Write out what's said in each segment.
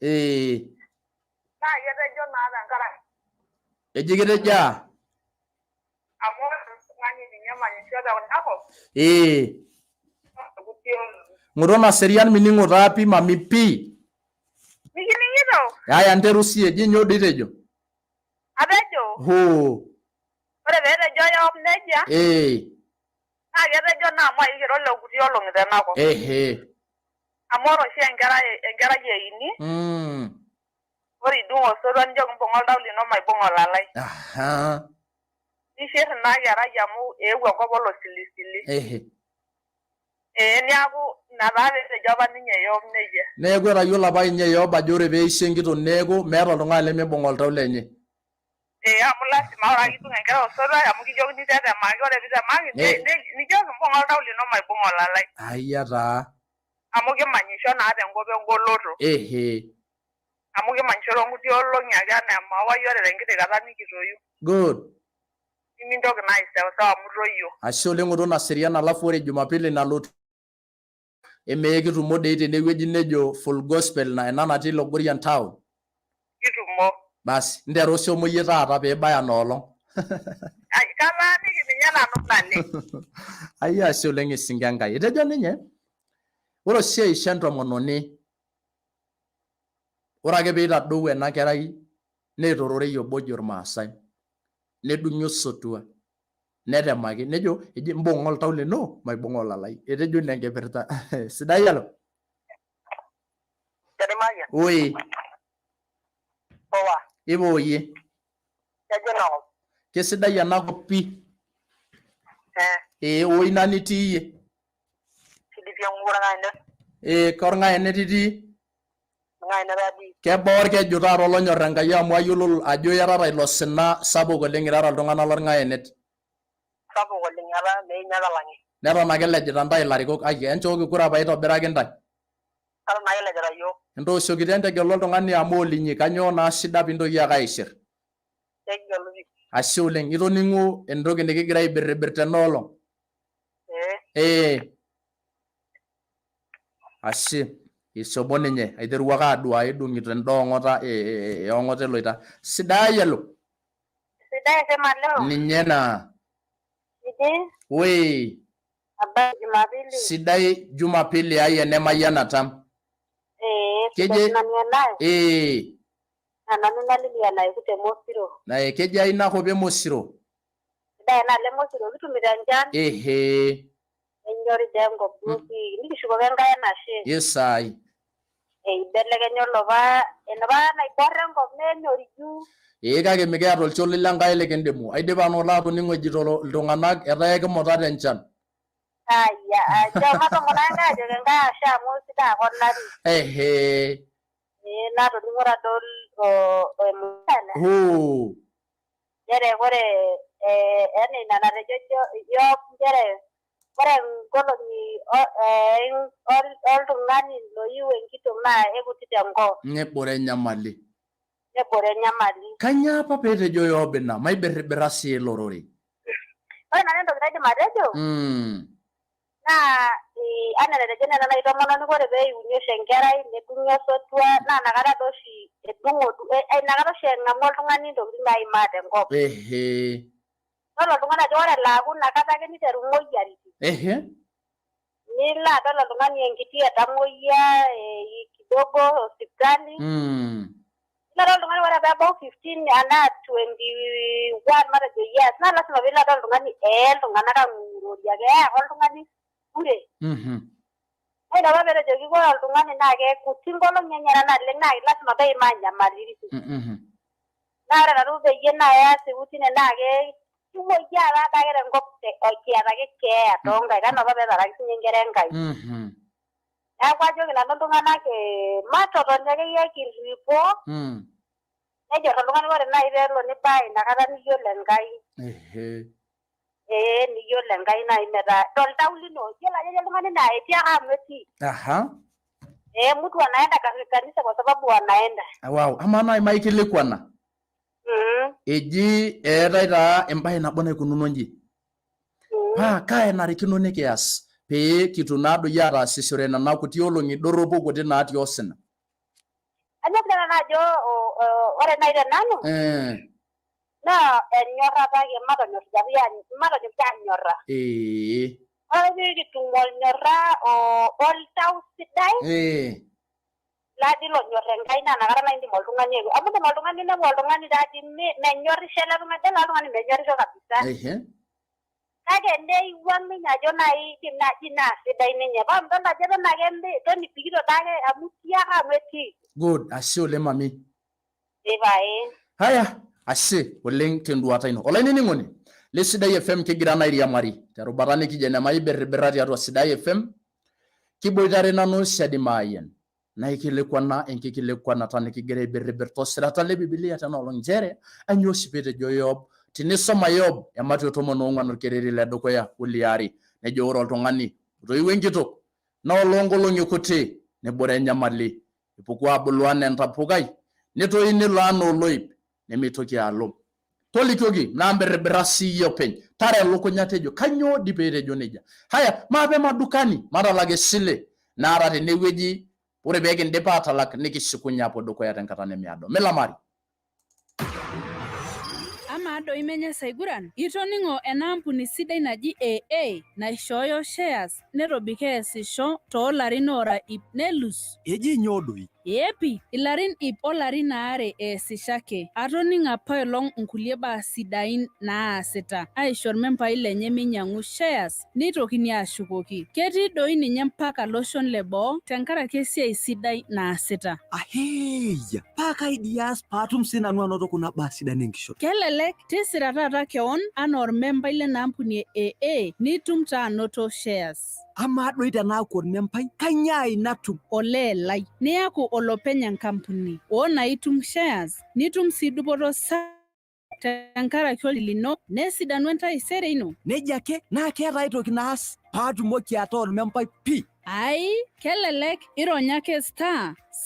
Ee. Naa ketejo naa tenkaraki. Eji kitejo aa? Amu ore oltung'ani ninye manyisho tenakop. Ee. Kuti olong'i. Ng'oto naserian mining'o taa pi mami pii. Mikining'ito? Aya nteru siye, eji nyoo dii itejo? Atejo. Hoo. Ore pee etejo Yoab nejia. Ee. Naa ketejo naa amu aikiro le kuti olong'i tenakop. Ehe. Amu ore oshi enkerai enkerai eini ore idung osotua nijoki mbung'a oltau lino maibung'a olalai. Ahaa. Nishir ina kerai amu eewuo enkop olosilisili. Ehe. Ee niaku ina taa peetejo apa ninye Yob nejia. Neeku etayiolo apa ninye Yob ajo ore peisho enkitok neeku meeta oltung'ani lemibung oltau lenye. Ee amu lasima ore ake idung enkerai osotua amu kijokini tetemaki ore pitemaki nijoki mbung'a oltau lino maibung'a olalai. Ayia taa. Amu kimanyisho naa tenkop engoloto. Ehe. Amu kimanyisho toonkuti olong'i ake anaa emauai ore tenkiti kata nikitoyu. Good. Nimintoki naa aiseuseu amu itoyio. Ashe oleng Ng'oto Naserian alafu ore Jumapili nalotu emee kitumo dei tenewueji nejo Full Gospel na ena natii Logorian Town. Kitumo. Basi nteru shomo iyie taata pee ibaya ina olong. Ai, kataaniki ninye nanu naleng. Ai ashe oleng isinka Enkai. Etejo ninye ore oshi eisho entomononi ore ake peitadou ena kerai netororei obo ojo Irmaasai nedung'i osotua netemaki nejo eji mbung'a oltau lino maibung'a olalai. Etejo ina enkipirta. Sidai alo. Jeremiah. Oi. Owa. Ipooyie. Kejo inakop. Kesidai enakop pi. Eh. Ee oi ina nitii iyie. Sidipia ng'ura ng'aenet. Ee korng'aenet itii. Ng'aenet atii. Kebaa orkeju taata olonyor Enkai amu ayiolo ajo iyatata ilo sina sapuk oleng irara iltung'anak lorng'aenet. Sapuk oleng etaa meyieu netalang'i. Neton ake elejita ntae ilarikok ai enchooki kura paitobiraki ntae. Eton ake elejita iyiook. Entooshokito entegelu oltung'ani amu olinyi kanyoo naa shida pintoki ake aishir. Ekigelu pii. Ashe oleng itoning'o entoki nikigira aibirribir tena olong. Ee. Ee. Ashe. Ishomo ninye aiterua ake aduaya idung'ito enda ong'ota e ong'ota eloita. Sidai elo. Sidai sema leo. Ninye naa. Iji. Wee. Habari Jumapili. Sidai Jumapili ai enemayianata. Ee, Keje sidai nanu enae. ee. Naa nanu ina Lilian Naiku te Mosiro. Nae kejaa ina kop e Mosiro? Sidai enaalo e Mosiro, kitumito enchan. Ehee. Enyori dee enkop duo pii. Nikishukoki Enkai enashe. Yes ai. Eibelekenya olopa enopa naibor enkop nenyoriju. Ee kake mikiata olchoni le Nkai likindimu. Aidipa naa olo atoning'o ejito iltung'anak etaa ekimuta tenchan. Ayia, ajo matomono ake Enkai ajoki Enkai ashe amu sidai ake olari. Ehee. Ee natoning'o tadol o Hoo. Nchere ore eh, ena ina natejo Job nchere ore nkolong'i eh, oltung'ani loyiu enkitok naa ekuti tenkop. Nebore enyamali. Nebore enyamali. Kanyoo apa peetejo Yob ina? Maibirribirra sii ilo rorei. Ore nanu entoki naidim atejo naa anaa enatejo nena nai tomononi ore pee eiuni oshi enkerai nedung'i osotua naa inakata doi oshi edung'o inakata oshi eng'amu oltung'ani intokitin naimaa tenkop. Ehe. Idol oltung'ani ajo ore elo aaku inakata ake niteru imoyiaritin. Ehe. Nilo adol oltung'ani enkiti etamoyia kidogo sipitali. Ilo adol oltung'ani ore peebau 15 anaa 21 matejo years naa lasima piilo adol oltung'ani ee iltung'anak ang'urori ake ee ake oltung'ani bure. Naa ina apa peetejoki ore oltung'ani naa kekuti inkolong'i enyenak naleng naa lasima peimaa inyamalitin. Naa ore nanu peyie naya asipu tine naa ke kimuoyiaa taadake tenkop kiata ake keeya toonkaik anaa apa peetaraki sinye inkera Enkai. Neeku ajoki nanu iltung'anak eh, matotoni akeyie kirripo nejor oltung'ani ore naaji peelo nibaya inakata niyiolo Enkai. Ehe. Ee niyiolo Enkai naaji metaa toltau lino iyiolo ajo etii oltung'ani naa etii ake amu etii. Aha. Ee mtu anaenda kanisa kwa sababu anaenda. Wow, amaa naaji maikilikuana. Eji eetae taa embae nabo naikununo inji. Paa kaa enarikino nikias pee kitum naa doi ataasishore nena kuti olong'i dorropu kuti naatii osina? Anyor nanu ajo ore nai te nanu naa enyorrata ake matonyor anyorra. Ore pee kitum olnyorra oltau sidai ladi lonyor Enkai naa inakata naa indim oltung'ani amu indim oltung'ani inepu oltung'ani taadi menyorrisho ele tung'ani ele tung'ani menyorrisho kabisa. Kake neiwuang' ninye ajo nai idim naaji naa sidai ninye paa midol ajo eton ake eton ibikito daake amu itiaka amu etiiki. Good, ashe oleng mami. Eipae. Haya, ashe oleng tenduata ino. Olainining'oni le Sidai FM kigira naa airiamari terubata nikijo ene maibirribirra tiatua Sidai FM. Kiboitare nanu Shadi Maayian. Naikilikuana enkikilikuanata nikigira aibirribir tosirata le Bibilia tena olong nchere ainyoo oshi petejo Yob tinisoma Yob ematua 14 orkereri le dukuya oliare nejo ore oltung'ani otoiwuo enkitok naa oloonkolong'i kuti nebore enyamali epuku abulu anaa entapukai nitoi nelo anaa oloip nemeitoki alo. Tolikioki naa mbirribirra siiyie openy tara elukunya tejo kainyoo dii peetejo nejia. Haya maape madukani matalak esile naata tenewueji ore pee kindip aatalak nikishukunye aapuo dukuya tenkata nemiado. Milamari. Amaa doi menye Saiguran? Itoning'o ena ampuni sidai naji AA naishooyo shares netobiko eesisho too larin oora ip nelus? Eji nyoo doi? Eepi, ilarin ip olarin aare eesisho ake. Atoning'o apaelong nkulie baa sidain naasita aisho ilmembai lenye meinyang'u shares neitokini aashukoki. Ketii doi ninye mpaka loshon le boo tenkaraki esiai sidai naasita. Aheeyia! Paa kai dii aas paatum sii nanu anoto kuna baa sidan enkishon? Kelelek, tisira taata kewon anaa olmembai lena ampuni e AA nitum taa anoto shares. Amaa doi tenaaku olmembai, kainyoo ai natum? Olee lai, niaku olopeny enkampuni. Oo naa itum shares, nitum sii dupoto sapuk tenkaraki olchoni lino nesidanu entaisere ino. Nejia ake, naa keeta ai toki naas paatumoki ataa olmembai pii? Ai, kelelek, ironya ake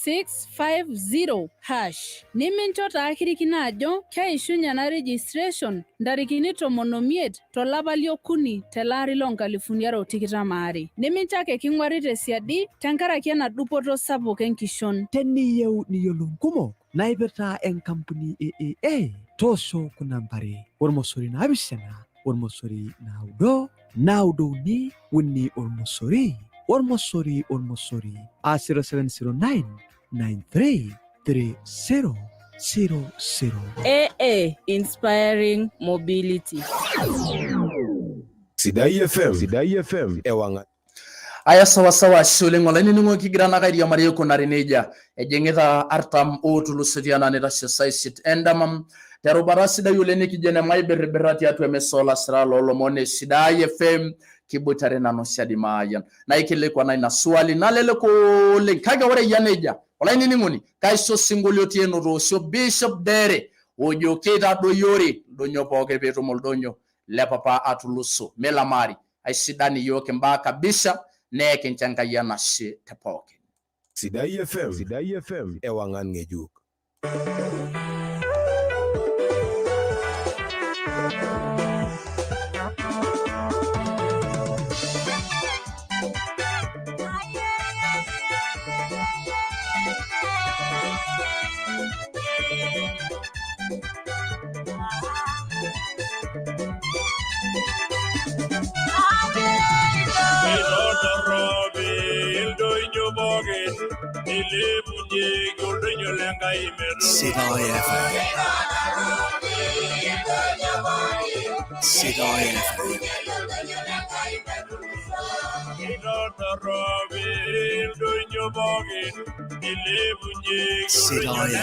*650#. Nimincho taa kirikino ajo keishunye ena registration ntarikini 15 tolapa liokuni tele ari loo nkalifuni are o tikitam aare. Nimincho ake king'uari te siadi tenkaraki ena dupoto sapuk enkishon. Teniyieu niyiolou nkumok naipirta enkampuni e AA, toosho kuna ambari ormosori naapishana ormosori naudo naudo uni uni ormosori ormosori ormosori aa 0709 93 30 00. AA Inspiring Mobility. Sidai FM. Sidai FM. Ewang'an. Aya sawa sawa ashe oleng olainining'oni kigira naake airiamari aikunari nejia ejing'ita artam ootulusoitie anaa neitashe saa isiet endama terubata sidai oleng nikijo ene maibirribirra tiatua emisa olasirak loolomon e Sidai FM kiboitare nanu Shadi Maayian naikilikwana ina swali nalelek oleng kake ore eyia nejia olainining'oni kaisho osinkolio enotoosho Bishop Dere ojo keitadoyiori ildonyo pooki piitum oldonyo le papa atuluso milamari aisidan iyiook imbaa kabisa neekincho Enkai enashe te pookin. Sidai FM. Sidai FM. Ewang'an ng'ejuk. Sidai FM. Sidai FM. Sidai FM. Sidai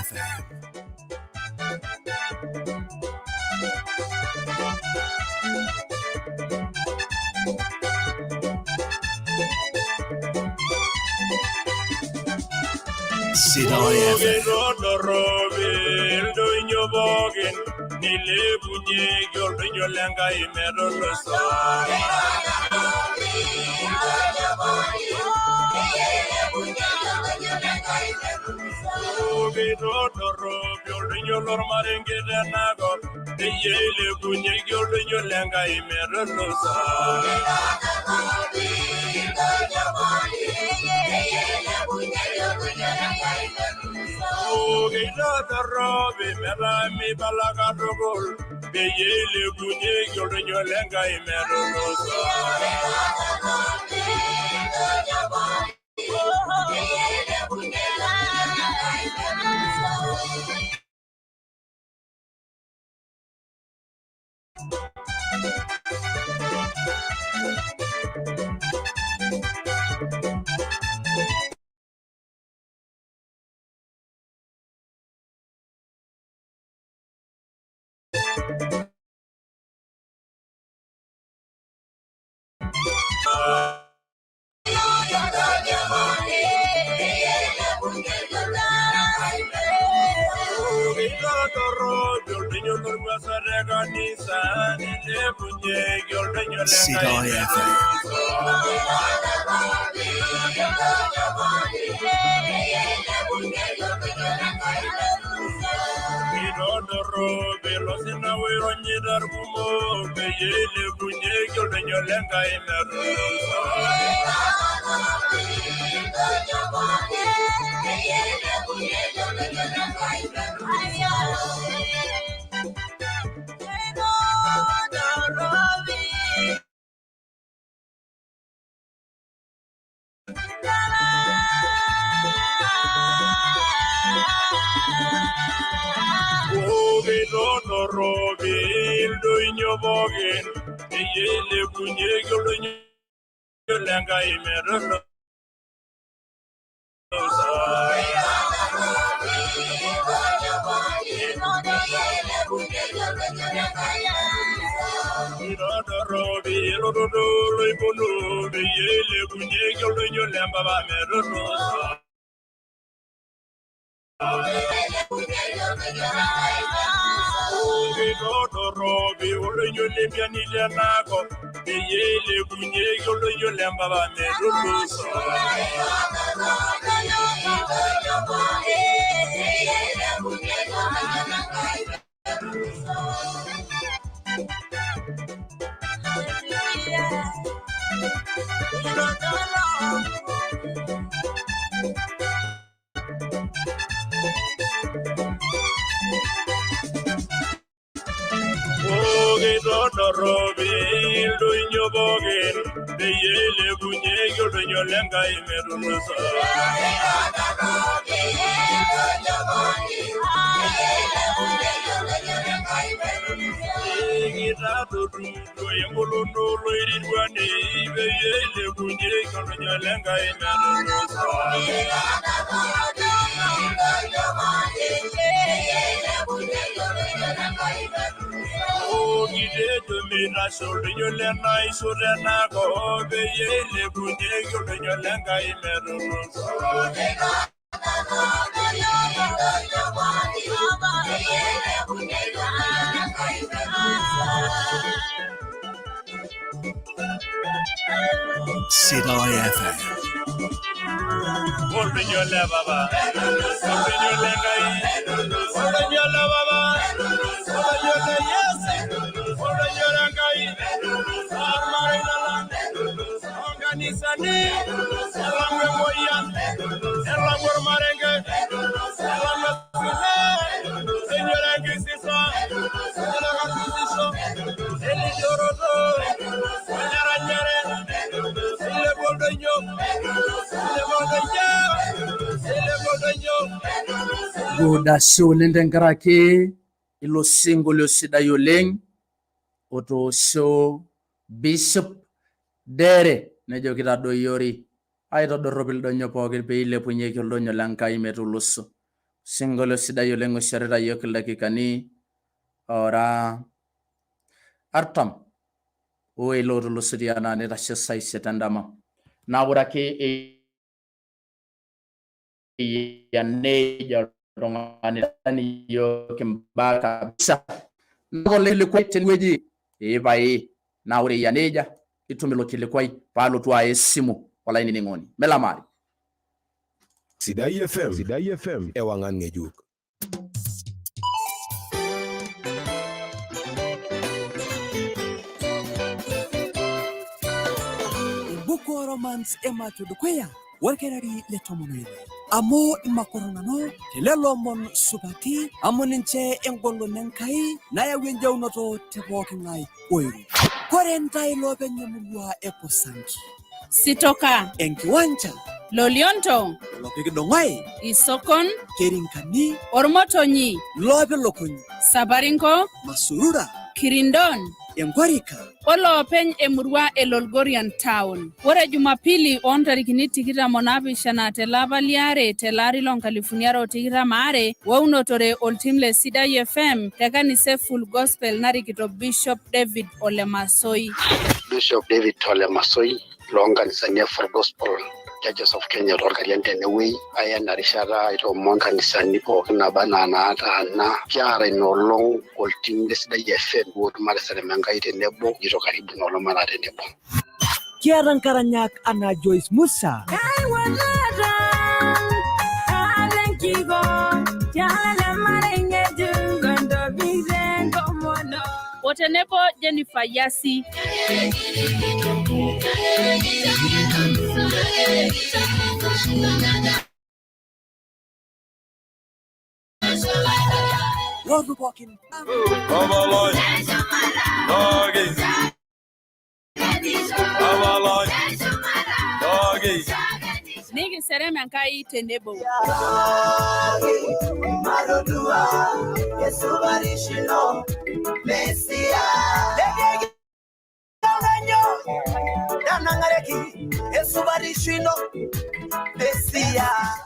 FM. Sidai FM. Keitodoropi oldonyio lormarenke tenakop peyie eilepunyeki oldonyio lenkai metulusa. Keitodoropi metaa meibala katukul peyie eilepunyeki oldonyio lenkai metulusa. Keitodoropi oldonyio lormuasa te kanisa neilepunyeki oldonyio lenkai Sidai FM. metulusa. Keitodoropi losina oironyita irkumok peyie eilepunyeki oldonyio lenkai metulusa. Keitodoropi ildoinyio pookin peyie eilepunyeki oldonyio lenkai metulusa. Keitodoropi ilototo loiponu peyie eilepunyeki oldonyio lempapa metulusa. Keitodoropi oldonyio lempiani lenakop peyie eilepunyeki oldonyio lempapa metulusa. Keitodoropi ildoinyio pookin peyie eilepunyeki oldonyio lenkai metulusa. Ekitatotutuo engolon oloirirwani peyie eilepunyeki oldonyio lenkai metulusa. Kitejo meitasho oldonyio lenaisho tenakop peyie eilepunyeki oldonyio lenkai metulusa. Sidai FM. Oldonyio le baba, oldonyio lenkai, oldonyio le baba, oldonyio le Yesu, oldonyio lenkai, ormarei lang, onkanisani, elang emoyian, elang ormarenke, elang osina, enyor enkisisa, enyor ekarsisisho, elikioroto, enyeranyare, ilepu oldonyio, ilepu oldonyio, ilepu oldonyio. Good, ashe oleng tenkaraki ilo sinkolio sidai oleng otoosho Bishop Dere nejo kitadoyiori aitodorrop ildonyo pookin pee eilepunyeki oldonyo lenkai metuluso. Sinkolio sidai oleng oishorita yiok ildakikani ora 40 oilo otulusoitie naa nitashe saa isiet endama. Naa ore ake eyia nejia oltung'ani yiok imbaa kabisa. Naa olkilikuai tenewueji ee pae naa ore eyia nejia Itum ilo kilikuai paalotu aya esimu olainining'oni. Melamari. Sidai FM. Sidai FM. Ewangan ngejuk. Embuku o Romans emacho dukuya orkereri le 16 amu imakoronano telelo omon supati amu ninche engolon Enkai nayau enjaunoto te pooking'ae oiro. Kore ntae loopeny emurua e Posanki. Sitoka. Enkiwanja. Lolionto. Lopikidong'oe. Isokon. Kerinkani. Ormotonyi. Loopi Lokonyi. Sabarinko. Masurura. Kirindon. Enkorika. Oloopeny emurua e Lolgorian Town. Ore Jumapili oontarikini 27 tele apa liare tele ari loo nkalifuni are o tikitam aare weunotore oltim le Sidai FM te kanisa e Full Gospel narikito Bishop David Ole Masoi. Bishop David Ole Masoi loonkanisani e Full Gospel Churches of Kenya toolkarian tenewueji aya ena rishata aitoomon nkanisani pookin naba anaa naataana kiata ina olong oltim le Sidai FM pootum ateserem Enkai tenebo jito karibu ina olong mataa tenebo. Kiata nkaranyak anaa Joyce Musa. O tenebo Jennifer Yasi. Lotu pookin. Nikiserem Enkai tenebo.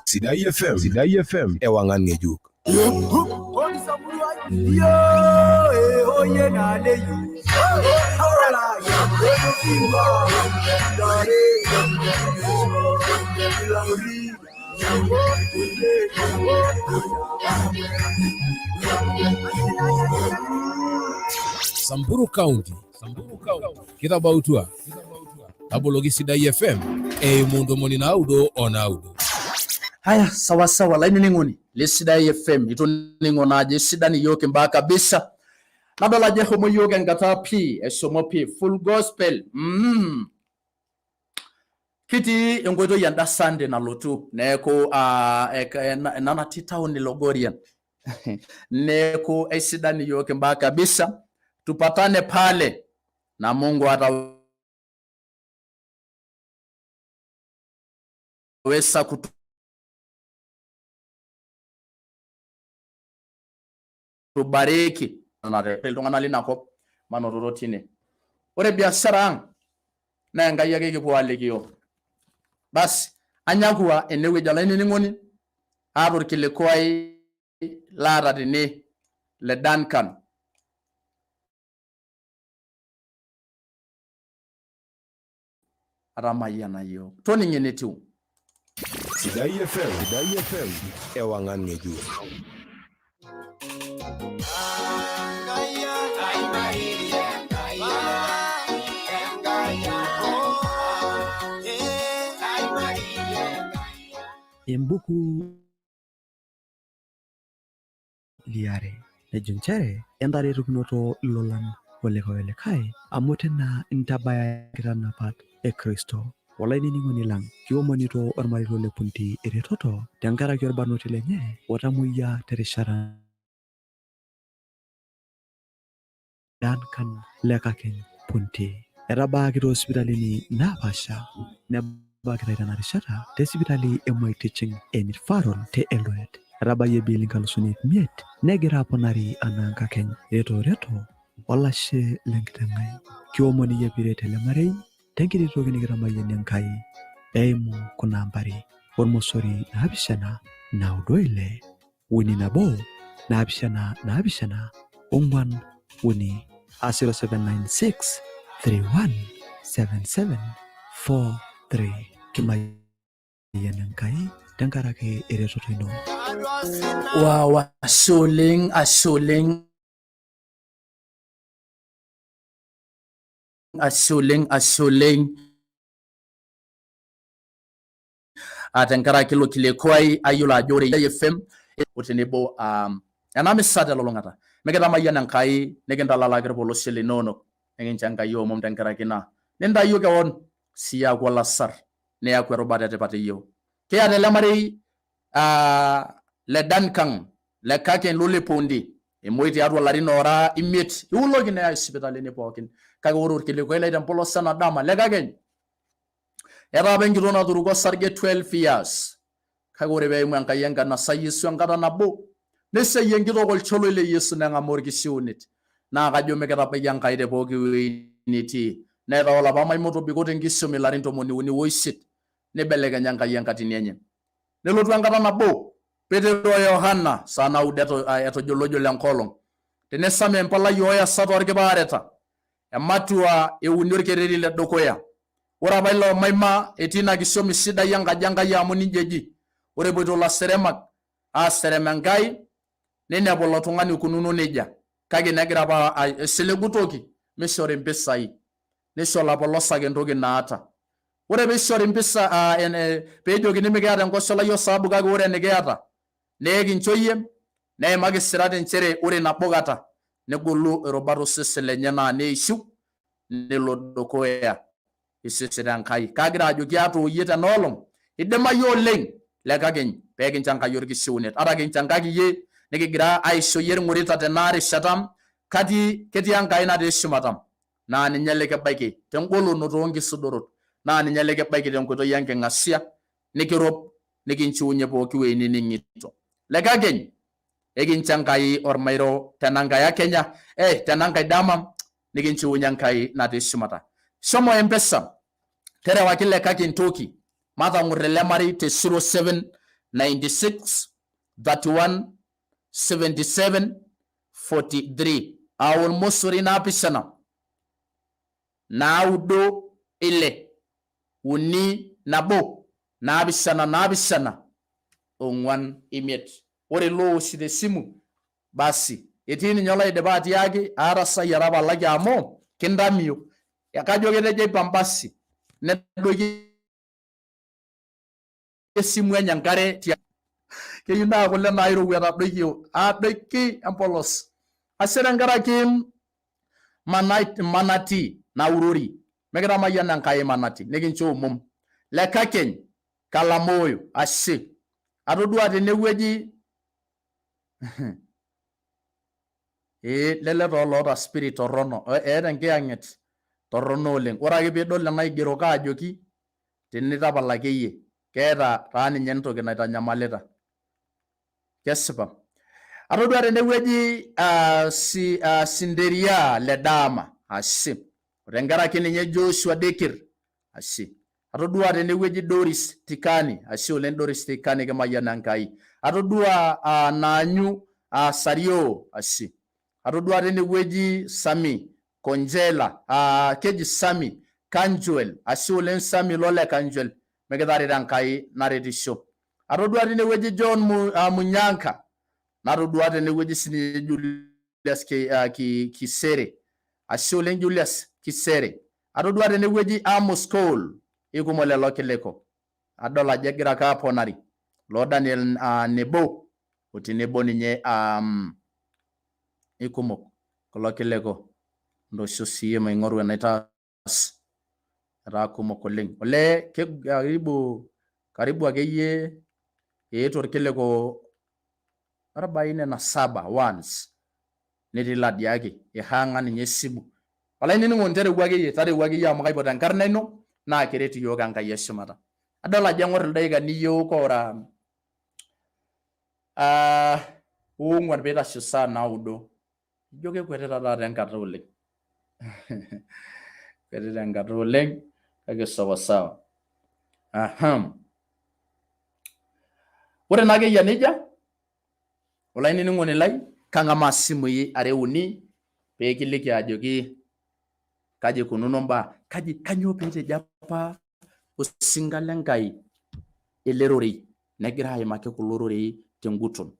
Sidai FM. Sidai FM. Ewangan ngejuk. Samburu County. Samburu County. Kitabautua. Taboloki Sidai FM eimu 99 o 9. Haya, sawa sawa, lainining'oni le Sidai FM itoning'o naajo esidan iyiok imbaa kabisa. Nadol ajo eshomo yiok enkata pii, eshomo pii full gospel. Kitii enkoitoi enda Sunday nalotu neeku ena natii town Logorian. Neeku aisidan iyiok imbaa kabisa. Tupatane pale na Mungu ataweza kutubariki. Iltung'anak lina kop manototo tine. Ore biashara ang naa Enkai ake kipuo alikio. Basi anyakua enewueji olainining'oni aata orkilikuai laata tene le Duncan. Atamayiana yiok. Toning'o enetiu. Sidai FM. Sidai FM. Ewangan ngejuk. Embuku liare nejo nchere entaretokinoto ilolan olikae olikae amu tena intabaya nkitanapat e Kristo. Olainining'oni lang, kiomonito ormarei le Punti eretoto tenkaraki orbarnoti lenye otamoyia terishata Duncan Lekakeny Punti. Etabaaki toosipitalini naapaasha nebakitai tena rishata te sipitali e Moi Teaching and Referral te Eldoret. Etabayie bill 5,500 negira aponari anaa nkakeny. Reto reto olashe lenkiteng'ai. Kiomon iyie piiret ele marei tenkiti toki nikitamayiana Enkai eimu kuna ambari ormosori 7 9 6 3 1 7 7 4 3 a 0796 31 77 43. Kimayian Enkai tenkaraki eretoto ino. Wow, ashe oleng, ashe oleng. Ashe oleng, ashe oleng tenkaraki ilo kilikuai. Ayiolo ajo ore FM o tenebo ena misa telulung'ata mikitamayian Enkai, nikintalalaki irpolosio linonok, nikincho Enkai omom tenkaraki ina nintayio kewon siyie aaku olasar niaku erubata etipat teyiok. Kiata ele marei le Duncan le Kaken Lole Pondi emuoi tiatua larin oora 5, iuloki neyai sipitalini pookin, kake ore orkilikuai lai tempolos ena dama le Kaken, etaa apa enkitok naturuko osarge 12 years, kake ore peimu Enkai enkanasa Yesu enkata nabo nesiai enkitok olcholoi le Yesu neng'amaa orkishiunet. Naa kajo mikitabaiki Enkai te pooki wueji nitii. Neeta olapa maimo tobiko tenkishomi ilarin 38, nibelekenya Enkai enkatini enye. Nelotu enkata nabo Petero o Yohana saa 9 etojolojolo enkolong, tenesami empalai oo yasat oorkipaareta, ematua euni orkereri le dukuya. Ore apa ilo maima etii ina kishomi sidai enkaji Enkai amu nijia eji, ore epoito ilaseremak aaserem Enkai, neinepu ilo tung'ani oikununo nejia, kake negira apa aisiligu toki meishori mpisai, neisho olapolosak entoki naata. Ore peishori mpisa peejokini mikiata enkosholai osaabu kake ore enikiata naa ekincho iyie, neimaki isirat inchere ore nabo kata negolu irubat osesen lenye naa neishiu nelo dukuya isisita Enkai. Kaagira ajoki ata oyie tena olong eidimayu oleng le kakeny pee kincho Enkai orkishiunet. Ata kinchangaki iyie nikigira aisho iyie irng'urita tena rishata, katii ketii Enkai natii shumata naa ninye likibaiki tengolono too nkisudorot, naa ninye likibaiki tenkoitoi enking'asia, nikirup nikinchiunye pooki wueji nining'ito. Le kakeny ekincho Enkai ormairo tenankae akenya, tenankae dama nikinchiunye Enkai natii shumata. Shomo Mpesa terewaki le kakeny toki matang'or ele marei te 07 96 31 77 43 aa olmosori 7 9 6 3 1 7 7 4 5. Ore loowoshito esimu basi etii ninye olaidipa atiaki aata sai etapalaki amu kintamio, kajo ketejo aipang basi nedoiki esimu enye enkare, keyieu naa kule nairowua etadoikio adoiki empolos. Ashe tenkaraki manati naurori, mikitamayiana Enkai manati nikincho omom le kakeny Kalamoyo. Ashe atodua tenewueji lele too loota spirit torrono, eeta enkiyang'et torrono oleng. Ore ake piidol ena aigeroko ajoki tinitapala akeyie keeta taa ninye entoki naitanyamalita. Kesipa. Atodua tenewueji Sinderia le Dama, ashe. Tenkaraki ninye Joshua Dekir, ashe. Atodua tenewueji Doris Tikani, ashe oleng Doris Tikani, kimayian Enkai. Atodua Naanyu Sario, ashe. Atodua tenewueji Sami Konjela, keji Sami Kanjuel, ashe oleng Sami lole Kanjuel, mikitareto Enkai naretisho. Atodua tinewueji John Munyanka, natodua tenewueji sininye Julius Kisere, ashe oleng Julius Kisere. Atodua tenewueji Amos Cole, ikumok lelo kiliku, adol ajo egira ake aponari loo Daniel Nebo o tenebo ninye ikumok kulo kiliku. Ntosho siiyie maing'oru enaitaas, etaa kumok oleng. Olee karibu karibu akeyie eetuo irkiliku 47 ones netii ladiaki ihang'a ninye esimu. Olainining'oni tereu akeyie, tareu akeyie amu kaipot enkarna ino naa keret iyiook Enkai eshumata. Adol ajo eng'or ildaikani iyiook ora 4 peitashe saa 9. Ijo kekwetita taata enkata oleng. Kwetita enkata oleng kake sawasawa. Aham. Ore naa keyia nejia, olainining'oni lai, kang'amaa simui are uni pee kiliki ajoki kaji ikununo mbaa, kaji kanyoo peetejo apa osinka le Nkai ele rorei negira aimaki kulo rorei tenguton.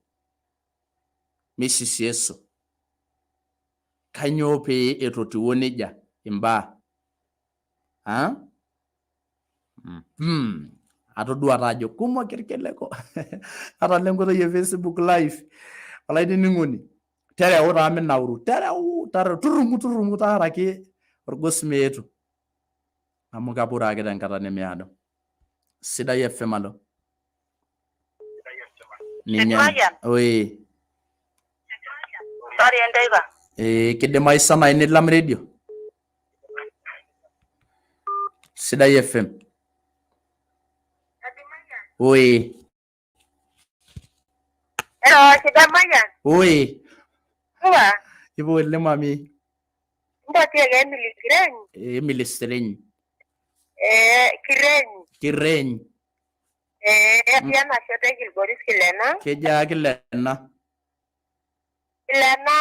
Misisi Yesu. Kanyoo pee etotiwuo nejia imbaa? Ha? Atodua taa ajo kumok irkiliku ata lenkoitoi e Facebook live olainining'oni tereu taa minauru tereu tereu turrumu turrumu taaraki orgos meetu amu kapuroo ake tenkata nemiado. Sidai FM alo. Ninye. Mayian. Oi. Sorry enteipa. Eh, kidimayu sa nai nilam redio? Sidai FM. Oi. Hello, sidai Mayian. Oi. Supa. Ipo oleng mami. Mpotieki Emily Kireny. Emily Sireny. Eh, Kireny. Kireny. Eh, etii ena shoto e Kilgoris Kilena. Kejaa Kilena? Kilena.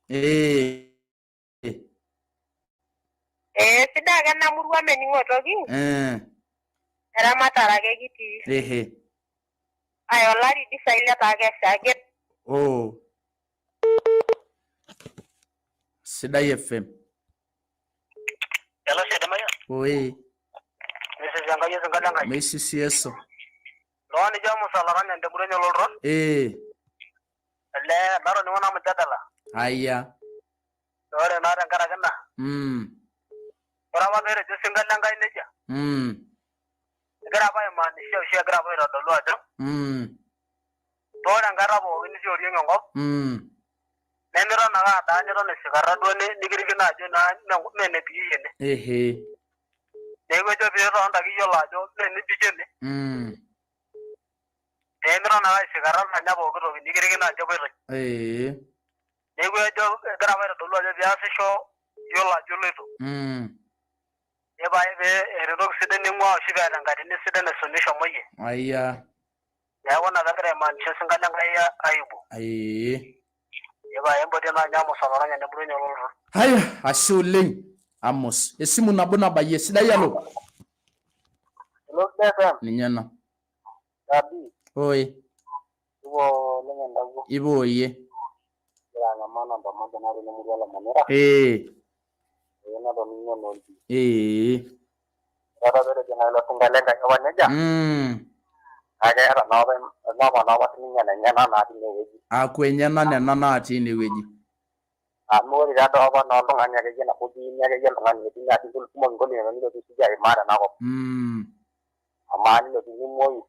Eh. Eh, sidai ake ena murua mening'o toki. Eh. Eramatare ake kitii. Ehe. Aya olari dii sai letaa kesha ake. Oh. Sidai FM. Hello, Sidai Mayian. Oi. Meisisi Enkai osinka le Nkai. Meisisi eso. Oltung'ani ijo Musa Olaranyani temurua enye ololtro. Eh. Olee natoning'o naa mjadala. Aya. Naa ore naa tenkaraki ina. Ore apa peetejo osinka le Nkai nejia. Egira apa aimaanisha oshi egira apa aitodolu ajo. Ore enkata pookin nitii oriong enkop. Nemiton ake adaa niton aisikara duo nikirikino ajo naa mee enebikieki ene. Ehe. Neeku ejo pee itonita ake iyiolo ajo mee enibik ene. Pee miton ake aisikara anya pooki toki nikirikino ajo epoitoi. Ee. Neeku ejo egira apa aitodolu ajo piasisho iyiolo ajo iloito. Epae pee eeta entoki sidai ning'uaa oshi peeta enkatini sidai naisumi ishomo iyie. Aya. Neeku ina pegira aimaanisha osinka le Nkai aibu. Ee. Epae empotie naa ninye Amos olaranyani emurua enye ololtro. Haya, ashe oleng Amos. Esimu nabo nabayie sidai alo. Hello, Sidai FM. Ninye ena. Gabi. Oi. Ipo oleng entawuo. Ipo oyie. Egira ang'amaa namba moja natii ene murua Lamonera. Ee. Ee natoning'o naa olpi. Ee. Ore apa peetejo naa ilo sinka le Nkai apa nejia. Naa keeta naa apa inapa naa apa sininye nenyenak naa tinewueji. Aaku enyena nena natii inewueji. Amu ore taadoi apa naa oltung'ani akeyie nabo kiimi akeyie oltung'ani otii naa kumok inkolong'i nilotu siyie aimaa tenakop. Amaa nilotu nimuoyu.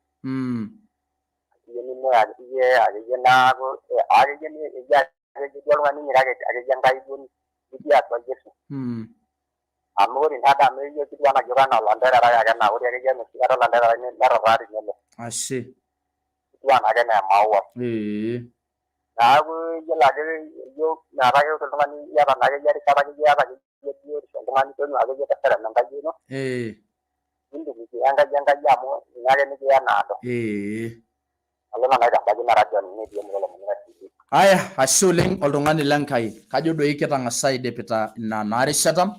Akeyie nimuoyu akeyie akeyie naaku akeyie eji akeyie duo oltung'ani ninyikaki akeyie Enkai duo nitii atua Yesu. Amu ore naa doi amu ijo ketiu anaa ijo anaa olantererai ake naa ore akeyie enoshi kata olantererai netutaa tinelo. Ashe. Etiu anaake enaa emaua. Ee. Neeku iyiolo ake ijo metaa ake ore oltung'ani iyata naake iyie erishata akeyie iyata akeyie biotisho oltung'ani tonyua akeyie teserem Enkai ino. Ee. Nintumikia Enkai Enkai amu ninye ake nikiya enaado. Ee. Alo nanu aitabaiki ina radio netii emurua Lomunira TV. Aya, ashe oleng oltung'ani le Nkai. Kajo doi kitang'asa aidipita ina naa rishata.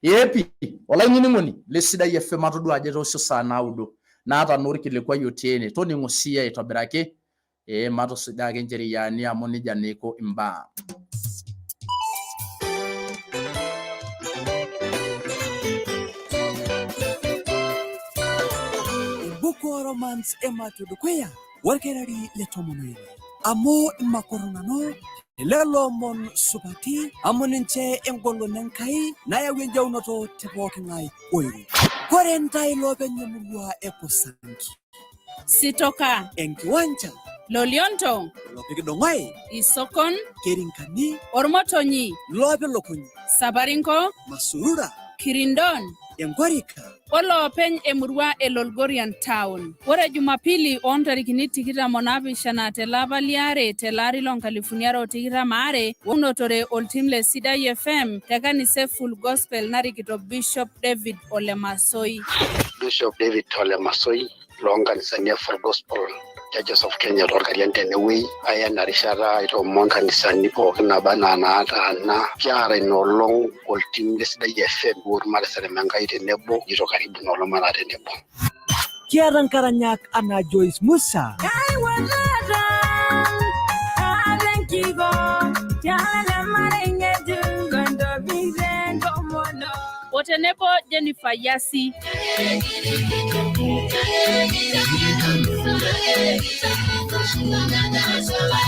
Ee pi, olainining'oni le Sidai FM atodua ajo etoosho saa naudo. Naata naa orkilikuai otii ene. Toning'o siiyie aitobiraki. Ee matusujaa ake ncheriani amu nejia naa iko imbaa. Embuku oo Romans ematua edukuya olkereri le tomon oile. Amu imakor nanu lelo omon supati amu ninche engolon Enkai nayau enjaunoto te pooki ng'ae oiro. Kore ntae loopeny emurua e Kusanki. Sitoka. Enkiwanja. Lolionto. Lopikidong'oe. Isokon. Kerinkani. Ormotonyi. Loopilukuny. Saparinko. Masurura. Kirindon. Enkorika. Oloopeny emurua e Lolgorian Town. Ore Jumapili oo ntarikini 27 tele apa liare tele ari loo nkalifuni are o tikitam aare onotore oltim le Sidai FM te kanisa e Full Gospel narikito Bishop David Ole Masoi. Bishop David Ole Masoi loo nkanisani e Full Gospel Churches of Kenya toolkarian tenewueji aya ena rishata aitoomon nkanisani pookin naba anaa naataana kiata ina olong oltim le Sidai FM ormateserem Enkai tenebo jito karibu ina olong mataa tenebo. Kiata nkaranyak anaa Joyce Musa. O tenebo Jennifer Yasi.